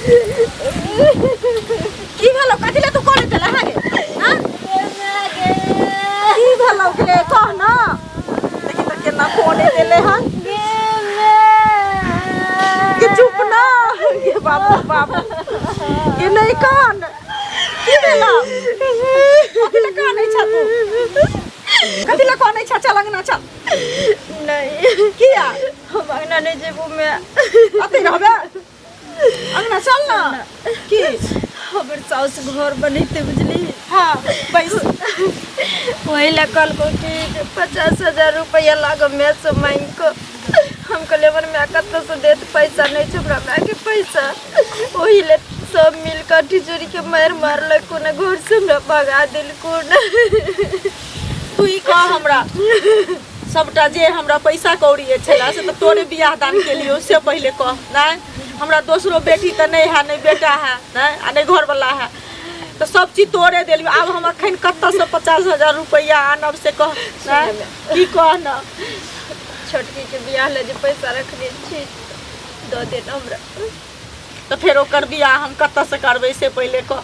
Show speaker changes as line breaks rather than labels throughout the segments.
की भेलो कथी ले तू कोने चला है गे हां की भेलो गे कह ना देखी त केना कोने देले हन के चुप ना गे बाबू बाबू के नहीं कान की भेलो कथी ले कानै छा तू कथी ले कानै छा चल अंगना चल
नहीं
किया
हम अंगना नहीं जेबू मैं
अते रहबे अंगना चल ना की
हमर साउस घर बनेते बुझली
हाँ बैस
वही ला कहलको कि जे 50,000 रुपया लागो मैं से मांग को। हम कहलियै हमर माय कतऽ से देत, पैसा नहीं छै हमरा माय के पैसा। ओही ले सब मिल कऽ टिचोरी के मारि मारलक ने, घर से हमरा भगा देलको ने।
तू ई कह हमरा सबटा जे हमरा पैसा कौड़ी छला से तऽ तोरे बियाह दान के लियो से पहिले कह। नहीं हमरा दोसरो बेटी तऽ नहीं है, नहीं बेटा है, नहीं आ नहीं घरवाला है, तऽ सब चीज तोरे देलियो। आब हम अखन कतऽ से 50,000 रुपया आनब से कह। नहीं की कह न।
छोटकी के बियाह ले जे पैसा रखने छी दऽ दे हमरा।
तऽ फेर ओकर बियाह हम कतऽ से करबै से पहिले कह।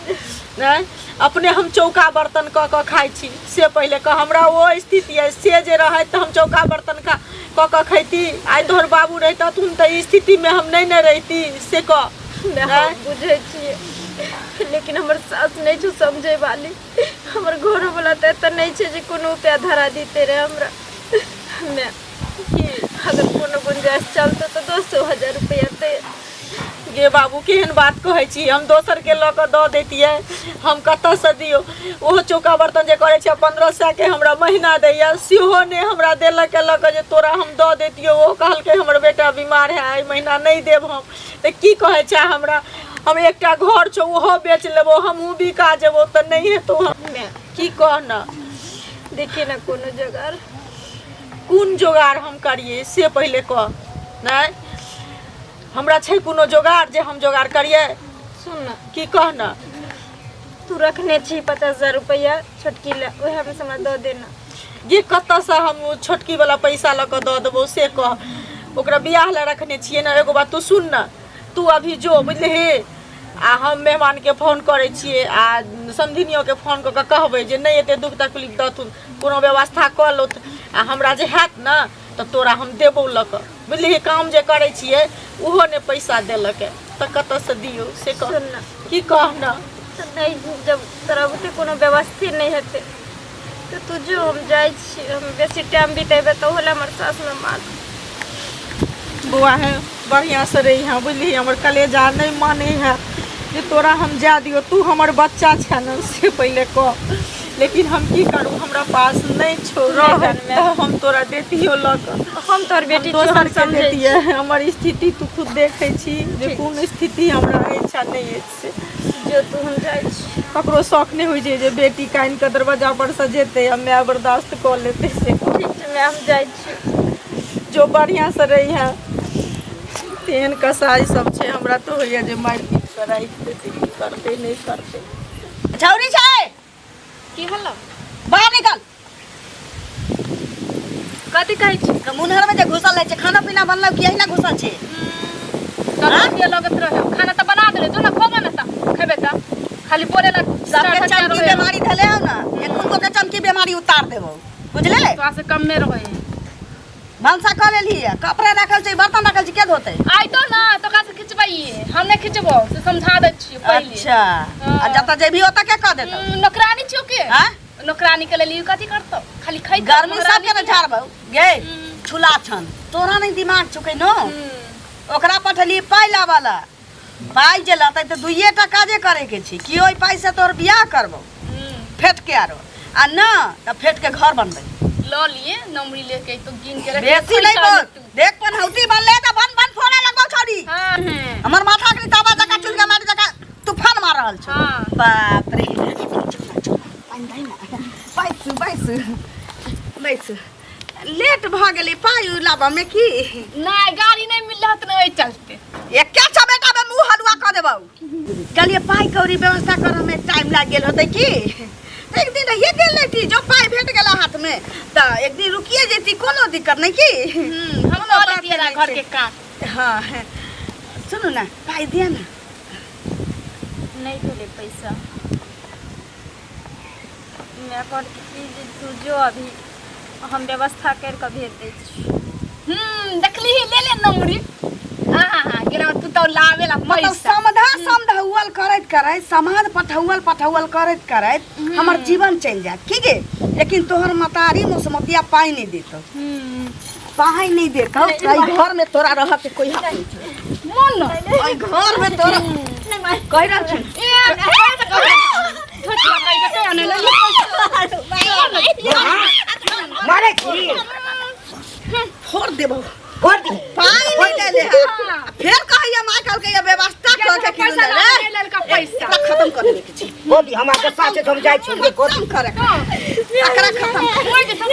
नहीं अपने हम चौका बर्तन कऽ कऽ खाइ छी से पहिले कह। हमरा ओ स्थिति अइ से जे रहै तऽ हम चौका बर्तन खा कऽ कऽ खैती। आइ तोहर बाबू रहितथुन तऽ ई स्थितिमे हम नहि ने रहिती से कह।
हम बुझै छियै लेकिन हमर सास नहि छौ समझै वाली। हमर घरोवला तऽ एतऽ नहि छै जे कोनो उपाय धरा दिते रहे हमरा। माय अगर कोनो गुंजाइश चलतौ तऽ 10,000 रुपया दे।
गे बाबू केहन बात कहै छी, हम दोसर के लऽ कऽ दऽ दैतियै, हम कतऽसँ दियौ? ओहो चौका बर्तन जे करै छै 1500 के हमरा महीना दैया, सेहो नहि हमरा देलक लऽ कऽ जे तोरा हम दऽ दैतियौ। ओहो कहलकै हमर बेटा बीमार है, एहि महीना नहि देब हम। तऽ की कहै छै हमरा? हम एकटा घर छौ ओहो बेच लेबो, हमहूँ बिका जेबो तऽ नहि हेतौ। की कह न।
देखिए ना कोनो जोगाड़।
कोन जोगाड़ हम करियै से पहिले कह। नहि हमरा छै कोनो जोगाड़ जे हम जोगाड़ करियै?
सुन ना।
की कह न।
तू रखने छी 50,000 रुपया छोटकी ले, ओएह में से हमरा दऽ देना।
गे कतऽसँ हम ओ छोटकी वाला पैसा लऽ कऽ दऽ देबौ से कह। ओकरा बियाह लए रखने छियै ने। एगो बात तू सुन न, तू अभी जो बुझलिही, आ हम मेहमानके फोन करै छियै आ समधिनियोके फोन कऽ कऽ कहबै जे नहि एते दुख तकलीफ दथुन, कोनो व्यवस्था कऽ लौथ आ हमरा जे हैत ने तऽ तोरा हम देबौ लऽ कऽ बुझलिही। काम जे करै छियै ओहो नहि पैसा देलक तऽ कतऽसँ दियौ से कह।
सुन ना।
की कह न।
तऽ नहि जब तोरा बुते कोनो व्यवस्थे नहि हेतै तऽ तू जो, हम जाइ छी। हम बेसी टाइम बितेबै तऽ ओहो लए हमर सासमे मार।
बौआ हे बढ़िआँसँ रही हँ बुझलिही। हमर कलेजा नहि मानै है जे तोरा हम जा दियौ, तू हमर बच्चा छै ने से पहिले कह। लेकिन हम की करू, हमरा पास नहि छौ रहै तऽ हम तोरा देतियौ लऽ कऽ।
हम तोहर बेटी छियौ, हम
दोसरके
समझै
देतियै।
छी।
हमर स्थिति तू खुद देखै छी जे कोन स्थिति हमरा अछि आ नहि अछि से।
जो तू, हम जाइ छी।
ककरो शौक नहि होइ छै जे बेटी कानि कऽ दरवाजा पर से जेतै आ माय बर्दाश्त कऽ लेतै से कह।
ठीक छै माय, हम जाइ छी।
जो बढ़िआँसँ रही है। तेहन कसाई सब छै, हमरा तऽ होइया जे मारि पीट कऽ राखि देतै। की करतै नहि करतै।
छौरी छै
की भेलौ?
बाहर निकल।
कथी कहै छी?
मुनहर में जे घुसल रहै छै, खाना पीना बनलौ कि एहिना घुसल छै?
कथी लगत रहे? खाना तऽ बना देले, जो ना खोबो ना तऽ खेबे तऽ खाली बोले ला।
सबके चमकी बीमारी धले हौ ना, एखन को के चमकी बीमारी उतार देबौ बुझले।
तोरा से कम में रहे।
भनसा कऽ लेलही है, कपड़ा राखल छै, बर्तन राखल छै, के धोतै?
आइ तो ना तो का से खिचबैये, हम नहीं खिचबो से समझा दै छियो पहिले।
अच्छा, आ जतऽ जेबही ओतऽ के कऽ देतौ?
नौकरानी छियो के?
हाँ?
नौकरानी के लेल कथी करतौ? खाली खैतौ।
गर्मी
महारानी
सबके ने झाड़बौ गे छुला छन, तोरा नहीं दिमाग छौ नो। ओकरा पठेली पाइ लाबऽ ला, पाइ जे लतै तऽ दुइये टा काजे करे के छै कि ओहि पाइ से तोहर बियाह करबौ फेट के आरो, आ न तऽ फेट के घर बनबै।
ल लिए नमरी लेके तो गिन के रख।
बेसी नहीं बोल, देख पनहौती बनले तऽ बन बन फोड़े लगबौ छौरी। हमर माथा के तावा जका चुल के मारि जका तूफान मार रहल छौ। बाप रे, बैसू बैसू बैसू, लेट भऽ गेलै पाइ लाबऽ में की?
नहीं गाड़ी नहीं मिल रहत न ओहि चलते।
एके चमेटा में मुंह हलुआ कऽ देबौ। कहलियै पाइ कौड़ी व्यवस्था करऽ में टाइम लागि गेल होतै की, तऽ एक दिन रहिए गेल रहिती, जो पाइ भेट गेल हाथ में तऽ एक दिन रुकिए जैती, कोनो दिक्कत नहीं की।
हम
कोनो
कऽ
बात
लेतियै
नहि
घर
छै।
के काम।
हाँ सुनू ना, पाइ दिअ ना।
नहि भेलै पैसा। माय कहलकै कि जे तू जो अभी हम व्यवस्था करि कऽ भेज दै छी।
देखली ही ले ले नमरी। हाँ हाँ हाँ गेला तू तो लावे ला
मतलब
पैसा।
समधा समधौअल करैत करैत समाध पठौअल पठौअल करैत करैत हमर जीवन चलि जायत की गे, लेकिन तोहर मतारी मुसमतिया पाइ नहि देतौ, पाइ नहि देतौ। एहि घर में तोरा रह के कोई हक नहीं छौ।
मन
एहि घर में तोरा कहि रहल छी।
ए धोतिया कहि के आने ले
मारे छी
फोड़ देबौ,
फोड़ दी।
पाइ नहि देले है फेर कहैया माय कहलकै ये व्यवस्था कऽ के की
पैसा
रे
लावे लड़का पैसा
एकरा खत्म कर देबे के छै।
गोदी हमरा गुस्सा छै, हम जाइ छी गोदी
खत्म करे एकरा खत्म कर।
ओइ के सब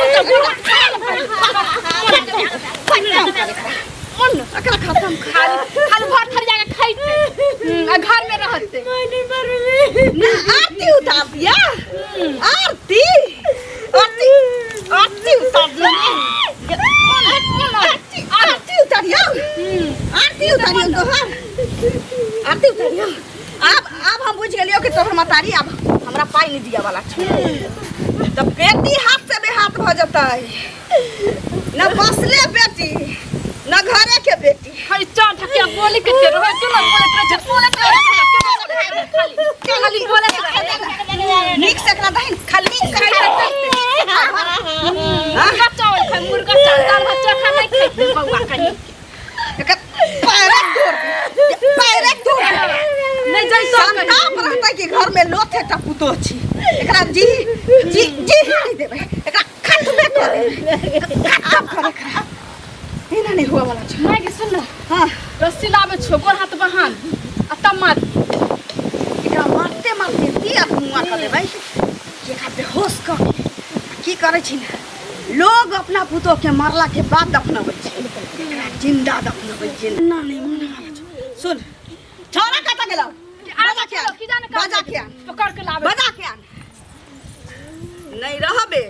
एकरा खत्म कर।
खाली खाली भर थरिया के खाइते आ घर में रहते।
ना आरती उतार दिया, आरती आरती आरती उतार दिया, आरती उतारियो, आरती उतारियो तोहर, आरती उतारियो। आब हम बुझ गेलियो कि तोहर मतारी आब हमरा पाइ नहीं दिया वाला छै, तऽ बेटी हाथ से बेहाथ भऽ जेतै। न बसले बेटी न घरे के बेटी।
खाली चार ढकिया बोली के ते रहे केना बोलैत रहै छै, बोलैत रहै छै, खाली खाली बोलैत रहै।
नीक से एकरा दही खाली नीक से खाइ।
मुर्गा चावल खाइ, मुर्गा चावल दाल भात चोखा नहीं खाइ बौआ कहीं।
एकर पैरे तोड़ दे, पैरे तोड़ दे।
नहीं जइतो कहीं।
संताप रहतै कि घर में लोथे टा पुतोह छी, एकरा जी जी जी नहीं देबै, एकरा खत्मे कर देबै, खत्म कर एकरा। एना नहीं हुआ वाला छै।
माय के सुन न।
हाँ।
रस्सी लाबे छो, गोर हाथ बहान आ तब मार।
एकरा मारते मारते ती मुआ कर देबै कि एकरा बेहोश कर के। की करै छी ने लोग अपना पुतोह के मारला के बाद दफनाबै छै, एकरा जिंदा दफनाबै छै। ना नहीं माने वाला छै। सुन छौड़ा कतऽ गेलौ? बजा के आन,
की जाने कहाँ
बजा के आन,
पकड़ के लाबे,
बजा के आन। नहीं रहबे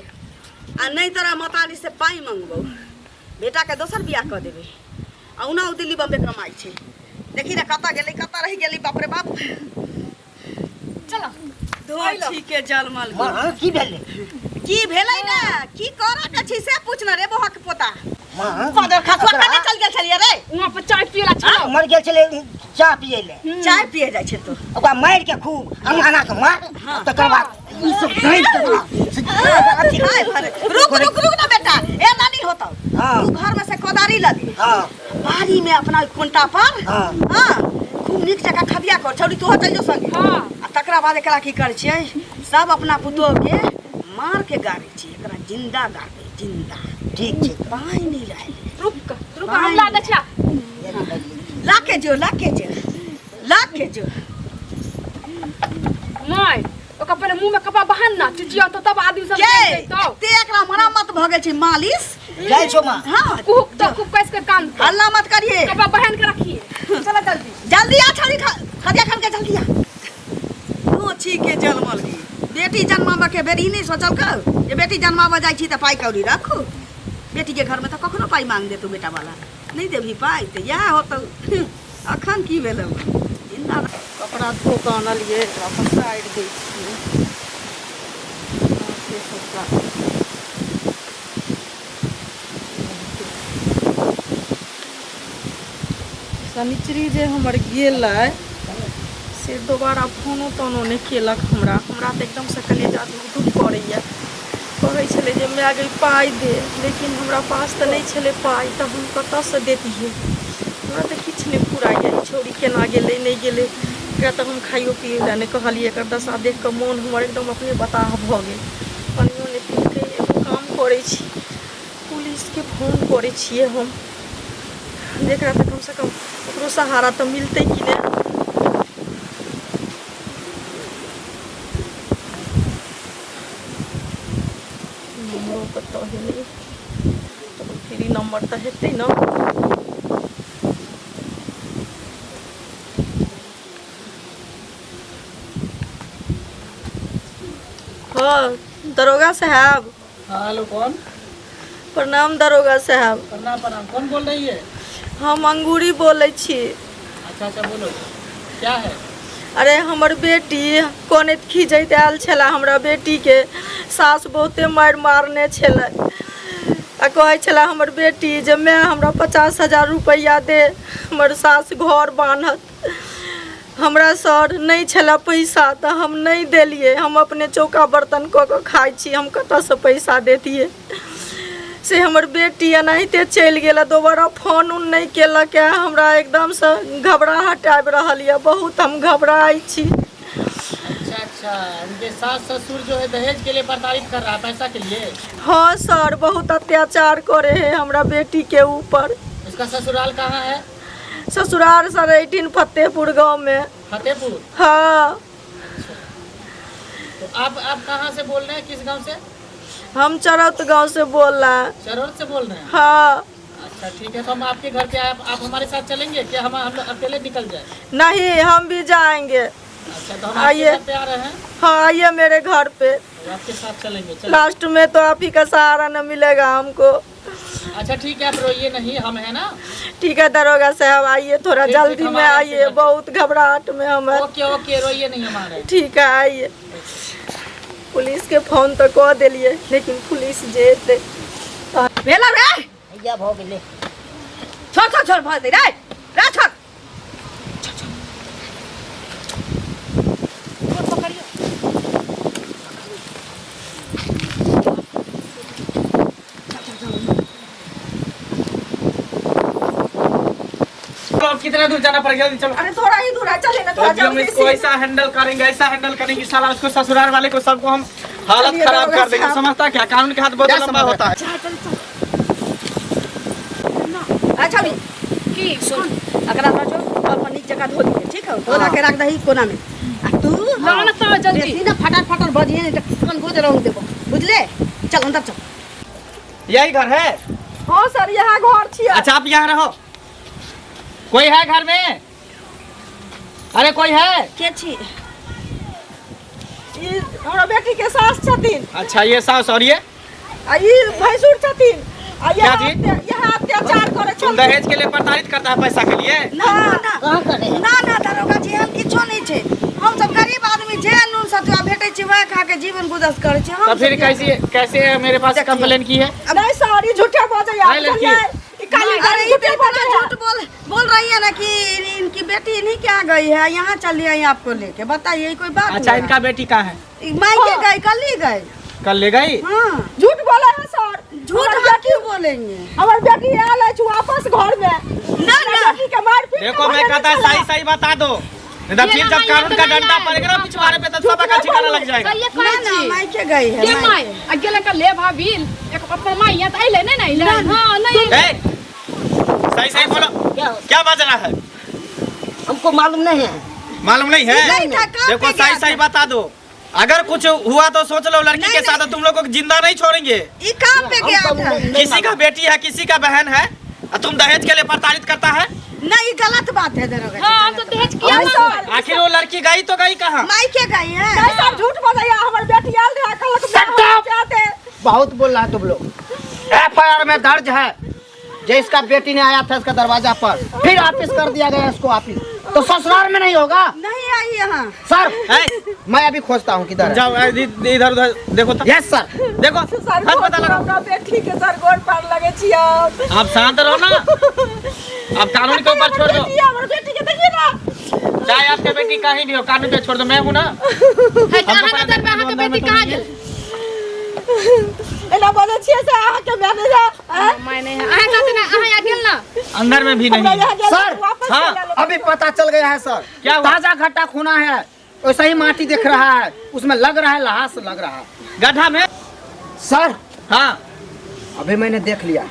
आ नहीं तोरा मतारी से पाइ मंगबौ, बेटा के दोसर बियाह कऽ देबै। आ ओना ओ दिल्ली बम्बे कमाइ छै। देखी ने कतऽ गेलै, कतऽ रहि गेलै, बाप रे बाप।
चलो
धोती के जलमल।
माँ की भेलै?
की भेलै ने, की करऽ के छै से पूछ ने रे बौआ के पोता।
माँ
पदर खसुआ कने चल गेल छलियै रे?
वहाँ पर चाय पियला छलो।
मर गेल छलै चाय पियै ले।
चाय पिए जाइ छै तो
ओकरा मारि के खूब अंगाना के मार, तकर बाद ई सब दैत अथी।
हाय भरे, रुक रुक रुक ना बेटा, ए नानी होतौ।
हाँ।
तू घर में से कोदारी लदी,
हाँ,
बाड़ी में अपना कोनटा पर,
हाँ,
हाँ, खूब नीक जकाँ खदिया कर। छौड़ी तोहर चल जो संगे।
हाँ।
आ तकरा बाद एकरा की करै छियै, सब अपना पुतोह के मार के गाड़ै छियै, एकरा जिंदा गाड़बै, जिंदा।
ठीक छै।
पानि नहि रहै।
रुक रुक, हम ला दै छियै।
लाके जो, लाके जो, लाके जो।
माय ओकर पहिले मुंह में कपड़ा बहान ना चिचिया तो तब आदमी सब
के
देख जइतौ।
एते एकरा मरम्मत भऽ गेल छै मालिश
जाइ छौ माँ।
हाँ।
कुहक तो खूब कस के कान पर।
हल्ला मत करिए,
कपड़ा बहन के रखिए। चलो जल्दी
जल्दी आ छड़ी खदिया खान के जल्दी आ। छी के जन्मल की बेटी जन्माबऽ के बेर ई नहीं सोचल कौ जे बेटी जन्माबऽ जाइ छी तऽ पाइ कौड़ी रखू। बेटी के घर में तऽ कखनो पाइ मांग देतौ बेटा वाला, नहीं देबही पाइ तऽ इएह होतौ। अखन की भेलौ जिंदा।
कपड़ा धो कऽ आनलियै, एकरा पसारि दै छियै। से सबटा शनिचरी जे हमर गेलै से दोबारा फोनो तोनो नहि केलक हमरा। हमरा तऽ एकदमसँ कलेजा धुक धुक करैए। कहै छलै जे माय गै पाइ दे, लेकिन हमरा पास तऽ नहि छलै पाइ, तऽ हम कतऽसँ देतियै? हमरा तऽ किछु नहि फुराइए, ई छौड़ी केना गेलै नहि गेलै। एकरा तऽ हम खाइयो पियै लए नहि कहलियै। एकर दशा देख कऽ मोन हमर एकदम अपने बताह भऽ गेल। पानियो नहि पीलकै। एगो काम करै छी, पुलिसके फोन करै छियै हम, जेकरा तऽ कमसँ कम ओकरो सहारा तऽ मिलतै कि नहि। नम्बरो कतऽ गेलै? फ्री नम्बर तऽ हेतै ने। हाँ दरोगा साहब।
हाँ हेलो, कौन?
प्रणाम दरोगा साहब।
प्रणाम प्रणाम। कौन बोल रही है?
हम अंगूरी बोलै छी।
अच्छा अच्छा बोलो, क्या है?
अरे हमर बेटी कनैत खीजैत आयल छलै हमरा बेटीके सास बहुते मारि मारने छलै आ कहै छलै हमर बेटी जे माय हमरा 50,000 रुपैआ दे, हमर सास घर बान्हत। हमरा सर नहि छलै पैसा तऽ हम नहि देलियै, हम अपने चौका बर्तन कऽ कऽ खाइ छी, हम कतऽसँ पैसा देतियै। से हमर बेटी एनाहिते चलि गेल, दोबारा फोन उन नहि केलक। हमरा एकदमसँ घबराहट आबि रहल यऽ, बहुत हम घबराइ छी।
अच्छा अच्छा, उनके सास ससुर जो है दहेज के लिए प्रताड़ित कर रहा है, पैसा के लिए?
हाँ सर, बहुत अत्याचार करे है हमरा बेटी के ऊपर।
उसका ससुराल कहाँ है?
ससुराल सर 18 फतेहपुर गांव में।
फतेहपुर?
हाँ।
तो आप कहाँ से बोल रहे हैं, किस गांव से?
हम चरौत गांव से बोल रहे हैं।
चरौत से बोल रहे हैं?
हाँ।
अच्छा ठीक है, तो हम आपके घर पे आए, आप हमारे साथ चलेंगे क्या? हम लोग अकेले निकल जाए?
नहीं, हम भी जाएंगे।
अच्छा, तो हम आपके
आइए।
घर पे आ रहे हैं।
हाँ आइए मेरे घर पे,
तो आपके साथ चलेंगे। चलो।
लास्ट में तो आप ही का सहारा न मिलेगा हमको।
अच्छा ठीक है, आप रोइए नहीं, हम है ना।
ठीक है दरोगा साहब, आइए थोड़ा
ठीक,
जल्दी
हम
में
आ रहे हैं
आइए,
आपके घर।
बहुत घबराहट में हम हैं।
ओके ओके, रोइए नहीं, हम आ रहे हैं।
ठीक है आइए। पुलिस के फोन तो कऽ देलियै, लेकिन पुलिस जे एतै।
भेला रे
भैया भऽ गेलै।
छोड़ छोड़ छोड़, भऽ गेलै रे रे छोड़।
चलो, अब कितना दूर जाना पड़ेगा? जल्दी चलो।
अरे थोड़ा ही दूर है, चले ना थोड़ा
अभी हम
जल्दी
इसको
से।
ऐसा हैंडल करेंगे, ऐसा हैंडल करेंगे साला उसको ससुराल वाले को सबको हम हालत
चलिए,
खराब
दरोगा
कर देंगे।
साहब।
समझता क्या, कानून के हाथ बहुत
क्या
लंबा
समझ
होता है।
अच्छा भी
की
सुन, एकरा हमरा जो अपन नीक जगह धो दिहे, ठीक है? धो के रख दही कोना में। आ तू
लाओ ना तो जल्दी।
बेसी ना फटाफट फटाफट बजिहे, नहीं तो कान गोद रंग देबो, बुझले? चल अंदर चल।
यही घर है?
हाँ सर, यहाँ घर छियै।
अच्छा आप यहाँ रहो। कोई है घर में? अरे कोई है?
के छी?
ई हमरा बेटी के सास छथिन।
अच्छा ये सास और ये?
आ ई भैंसुर छथिन। आ
क्या
यहाँ
जी?
यहाँ अत्याचार करे
तुम
छथिन।
दहेज के लिए प्रताड़ित करता है पैसा के लिए?
ना ना ना
कहाँ करे है?
ना ना दरोगा जी, हम किछो नहीं छै, हम सब गरीब आदमी, जे नून सतुआ भेटै छै वएह खा के जीवन गुजर करै छै। हम
तो फिर
सब
कैसे कैसे मेरे पास
देखिए।
कंप्लेन की है?
नहीं सर, ई झूठे बजैया।
नहीं, लड़की।
ई काली
अरे
गाली
ये
झूठे
तो इतना
बजैया।
झूठ बोल बोल रही है ना कि इनकी बेटी इन्हीं के यहाँ गई है, यहाँ चली आई आपको लेके, बताइए ये कोई बात
अच्छा
हुआ?
इनका बेटी कहाँ है?
ई मायके गई, कल ही गई।
कल ले गई?
हाँ।
झूठ बोले है सर।
झूठ हम क्यों बोलेंगे?
हमर बेटी आयल अछि वापस घर में।
ना ना
बेटी के मार पीट के
देखो मैं
भगेने
कहता है
छलै।
सही सही बता दो, नहीं तो फिर जब कानून का डंडा पड़ेगा ना पिछवाड़े पे तो सबका ठिकाना लग जाएगा।
सही
ना
कहै
ना
छी।
मायके गई है,
के
मायके।
माय आ गेलै का ले भाभी, एक अपन माय यहाँ तऽ अइलै नहि ने अइलै। हाँ नहीं अइलै।
ए, सही सही बोलो,
क्या हो?
क्या बजना है?
हमको मालूम नहीं है।
मालूम नहीं है?
नहीं था, काम
देखो
पे
सही
गया
सही
था।
बता दो, अगर कुछ हुआ तो सोच लो लड़की
नहीं,
के साथ
नहीं।
तुम लोग को जिंदा नहीं छोड़ेंगे।
ई काम पे गया
हमको
था।
नहीं
किसी का
मालूम।
बेटी है, किसी का बहन है, और तुम दहेज के लिए प्रताड़ित करता है?
नहीं, ये गलत बात है दरोगा जी,
हाँ हम
गलत
तो दहेज किया
नहीं
मांगबै।
सर,
आखिर वो लड़की गई तो गई कहाँ?
मायके गई है।
नहीं सर, झूठ बजैया। हमर बेटी आयल रहे, कहलक
Shut
माय
up!
क्या दे।
बहुत बोल रहा है तुम लोग। एफआईआर में दर्ज है जे इसका बेटी ने आया था इसका दरवाजा पर, फिर ऑफिस कर दिया गया इसको। ऑफिस तो ससुराल में नहीं होगा।
नहीं आई यहाँ।
सर
ए,
मैं अभी खोजता हूँ किधर है।
जाओ इधर उधर देखो तो।
Yes sir.
देखो
सर,
हाथ पता लगाओ।
हमरा बेटी के सर गोड़ पर लगे छियै।
आप शांत रहो ना, आप कानून के ऊपर छोड़ दो।
बेटी, हमर बेटी के देखिए ना।
चाहे आपके बेटी कहीं भी हो, कानून पे छोड़ दो, मैं हूँ ना।
है तऽ
हमको
अहाँ
पता
नजर में
नहीं,
अहाँके
अंदर में
बेटी
तो
कहाँ
नहीं है।
गेल?
एना बजै छियै से अहाँके मैनेजर
माय नहीं है। अहाँ कहते ना अहाँ यहाँ गेल ना?
अंदर में भी
हमरा
नहीं है।
यहाँ गेल
सर,
वापस
हाँ,
चलि आयल।
अभी पता चल गया है सर।
क्या हुआ?
ताजा घट्टा खूना है, वैसा ही माटी दिख रहा है, उसमें लग रहा है लहास लग रहा है
गड्ढा में।
सर
हाँ
अभी मैंने देख लिया,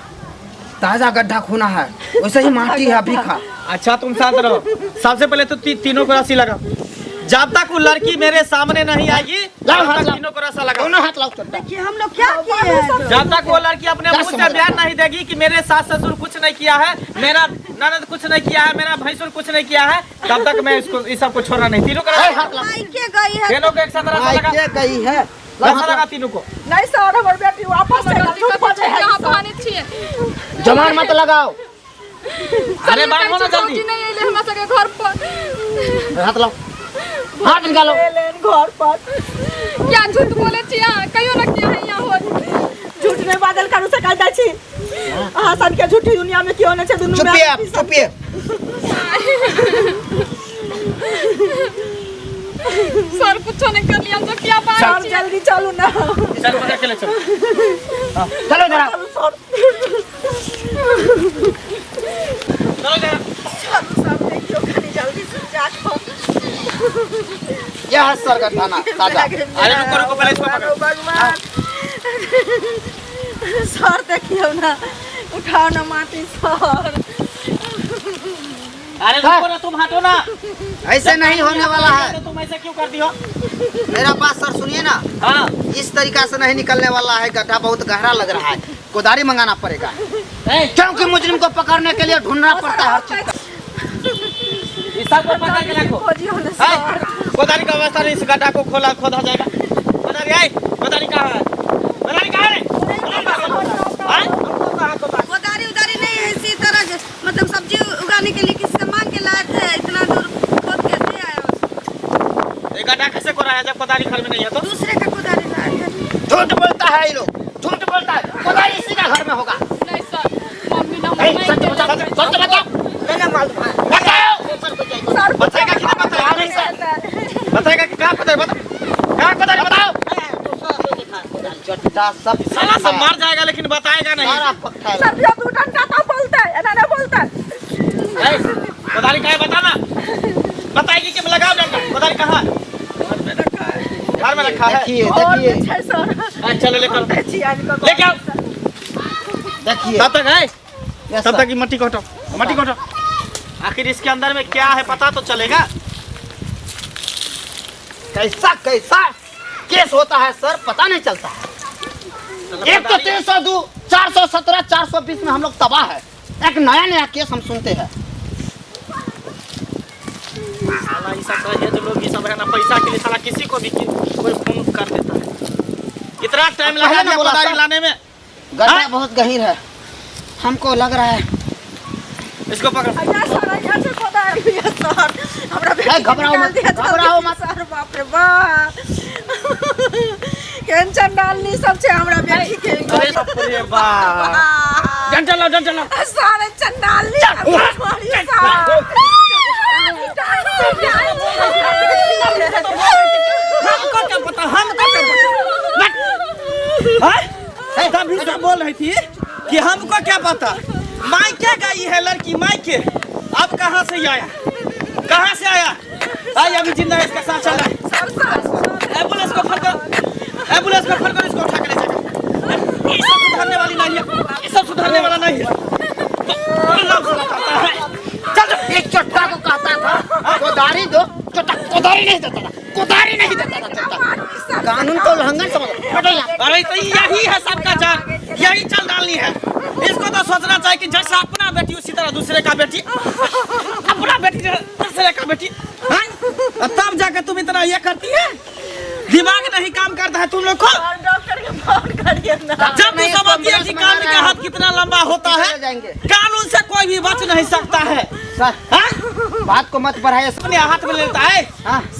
ताजा गड्ढा खूना है, वैसे ही माटी है अभी खा।
अच्छा तुम शांत रहो। सबसे पहले तो तीनों को रस्सी लगाओ। जब तक वो लड़की मेरे सामने नहीं आएगी
लाओ
तब
हाथ
तक
लाओ।
तीनों को रस्सा लगाओ।
दोनों हाथ लाओ चलता।
देखिए हम लोग क्या किए हैं तो?
जब तक वो लड़की अपने
क्या
मुंह से
समझ
बयान नहीं देगी कि मेरे सास ससुर कुछ नहीं किया है, मेरा ननद कुछ नहीं किया है, मेरा भैंसुर कुछ नहीं किया है, तब तक मैं इसको इस सबको छोड़ना नहीं। तीनों को
ए,
रस्सा
हाथ लाओ।
मायके गई है।
तीनों को एक साथ रस्सा लगा,
मायके गई है। लाओ
रस्सा
हाथ
लगा
लाओ।
तीनों को।
नहीं सर, हमर बेटी वापस चलि आयल। झूठ बजै है
अहाँ
ई सब।
बहाने छियै।
जमान मत लगाओ।
अरे बांधो ना जल्दी।
भौजी नहि अइलै हमरा सबके घर पर।
हाथ लाओ। हाथ निकालो।
घर पर
क्या झूठ बोले छी अहाँ? कहियो ना किया है यहाँ होत।
झूठ नहीं बाजल करू सकै जाइ छी। अहाँ सन के झूठी दुनिया में केओ नहि छै, दुनू
चुपिए आप, चुपिए।
सर कुछो नहीं कर लिया तो क्या बात
सर जल्दी चलू ना।
चल पकड़ के ले चलो।
चलो इधर आओ।
सर
चलो इधर।
चलू सर, देखियौ कनी जल्दी से जा कऽ।
यह है सर का थाना ताजा।
अरे रुको रुको, पहले इसको पकड़ो।
भगवान सर देखियौ ना, उठाओ ना माटी सर।
अरे रुको ना, तुम हटो ना।
ऐसे नहीं होने वाला है।
तो तुम ऐसा क्यों कर दी हो?
मेरा बात सर सुनिए ना।
हाँ।
इस तरीका से नहीं निकलने वाला है, गड्ढा बहुत गहरा लग रहा है, कोदारी मंगाना पड़ेगा, क्योंकि मुजरिम को पकड़ने के लिए ढूंढना पड़ता है हर चीज।
इस सबको पकड़ के रखो।
खोजियौ ना सर।
कोदारी का व्यवस्था नहीं, इस गड्ढा को खोला खोदा जाएगा। कोदारी आई, कोदारी कहाँ है? कोदारी कहाँ है?
कोदारी उदारी नहीं है, इसी तरह मतलब सब्जी उगाने के लिए किसी से मांग के लाए थे, इतना दूर खोद के दे आए उसको।
ये गड्ढा कैसे खोदा है जब कोदारी घर में नहीं है तो?
दूसरे का कोदारी लाए थे।
झूठ बोलता है ये लोग, झूठ बोलता है। कोदारी इसी का घर में होगा।
नहीं सर, मम्मी ना
सच बताओ, सच बताओ। बताओ।
बताएगा कि नहीं बताएगा? बताएगा कि कहाँ कोदारी? बताओ कहाँ कोदारी, बताओ।
चट्टा सब
साला सब मार जाएगा लेकिन बताएगा नहीं।
सारा पक्का है।
सर दू डंडा तो बोलते एना नहीं बोलते।
कोदारी कहाँ है बताना? बताएगी कि लगाओ डंडा। कोदारी कहाँ है? घर में रखा है।
देखिए
और
देखिए
छै सर।
चलो लेकर लेके आओ।
देखिए
तब तक है, तब तक मट्टी को हटाओ, मट्टी को हटाओ। आखिर इसके अंदर में क्या है पता तो चलेगा।
कैसा कैसा केस होता है सर, पता नहीं चलता है। एक तो 302, 417, 420 में हम लोग तबाह है। एक नया नया केस हम सुनते हैं।
साला ये सब है जो लोग ये सब है ना, पैसा के लिए साला किसी को भी कोई फोन कर देता है। इतना टाइम लगा दिया कोदारी लाने में।
गड्ढा बहुत गहीर है, हमको लग रहा है।
इसको पकड़ो।
घबराओ मत, घबराओ मत।
सर बाप रे बाप, केहन चंडालनी सब छै हमरा बेटी के।
अरे बाप रे बाप, डंडा लाओ, डंडा लाओ।
सारे चंडालनी
हमको क्या पता, हमको क्या पता। तभी तो बोल रही थी कि हमको क्या पता। मायके गई है लड़की, मायके। अब कहाँ से आया, कहाँ से आया? आई अभी जिंदा है, इसका साथ चल रहा है। एम्बुलेंस को फोन करो, एम्बुलेंस को फोन करो, इसको उठा के ले जाओ। ये सब सुधरने वाली नहीं है, ये सब सुधरने वाला नहीं है।
चल एक चट्टा को कहता था कोदारी दो, चट्टा कोदारी नहीं देता था, कोदारी नहीं देता था चट्टा। कानून को उल्लंघन समझ।
अरे तो यही है सबका जान, यही चल डालनी है इसको। तो सोचना चाहिए कि जैसा अपना बेटी उसी तरह दूसरे का बेटी, अपना बेटी दूसरे का बेटी, तब जाकर तुम इतना ये करती है। दिमाग नहीं काम करता है तुम लोग को।
डॉक्टर के फोन करिए ना।
जब तू समझती है कि कानून का हाथ कितना लंबा होता है, कानून से कोई भी बच नहीं सकता है।
सर बात को मत बढ़ाइए,
अपने हाथ में लेता है।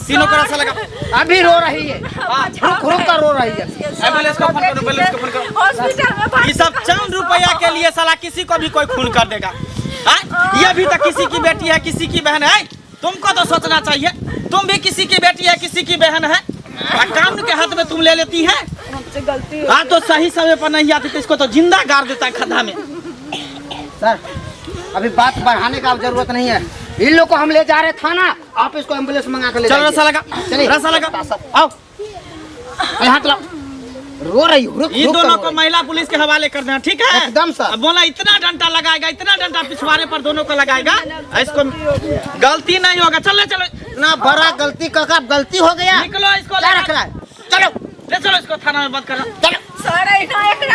तीनों को रस्सा लगा।
अभी रो रही है, रुक रुक कर रो रही है।
एम्बुलेंस को फोन करो, एम्बुलेंस को फोन करो।
हॉस्पिटल में
ये सब चंद रुपया के लिए साला किसी को भी कोई खून कर देगा। ये भी तो किसी की बेटी है, किसी की बहन है। तुमको तो सोचना चाहिए, तुम भी किसी की बेटी है, किसी की बहन है। कानून के हाथ में तुम ले लेती है।
गलती
हाँ तो सही समय पर नहीं आती तो इसको तो जिंदा गाड़ देता है खड्डा में।
सर अभी बात बढ़ाने का जरूरत नहीं है। इन लोग को हम ले जा रहे थाना, आप इसको एम्बुलेंस मंगा के ले
चलो रस्सा लगा, रस्सा लगा, आओ
हाथ लाओ। रो रही हो,
इन दोनों को महिला पुलिस के हवाले कर देना, ठीक है?
एकदम सर।
बोला इतना डंडा लगाएगा, इतना डंडा पिछवाड़े पर दोनों को लगाएगा, इसको गलती नहीं होगा। चलो चलो
ना बड़ा गलती का गलती हो गया,
निकलो इसको,
क्या रख रहा है, चलो
ले चलो इसको थाना में बंद करो।
चलो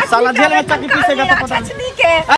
साला
जेल में तक पीसेगा तो पता नहीं।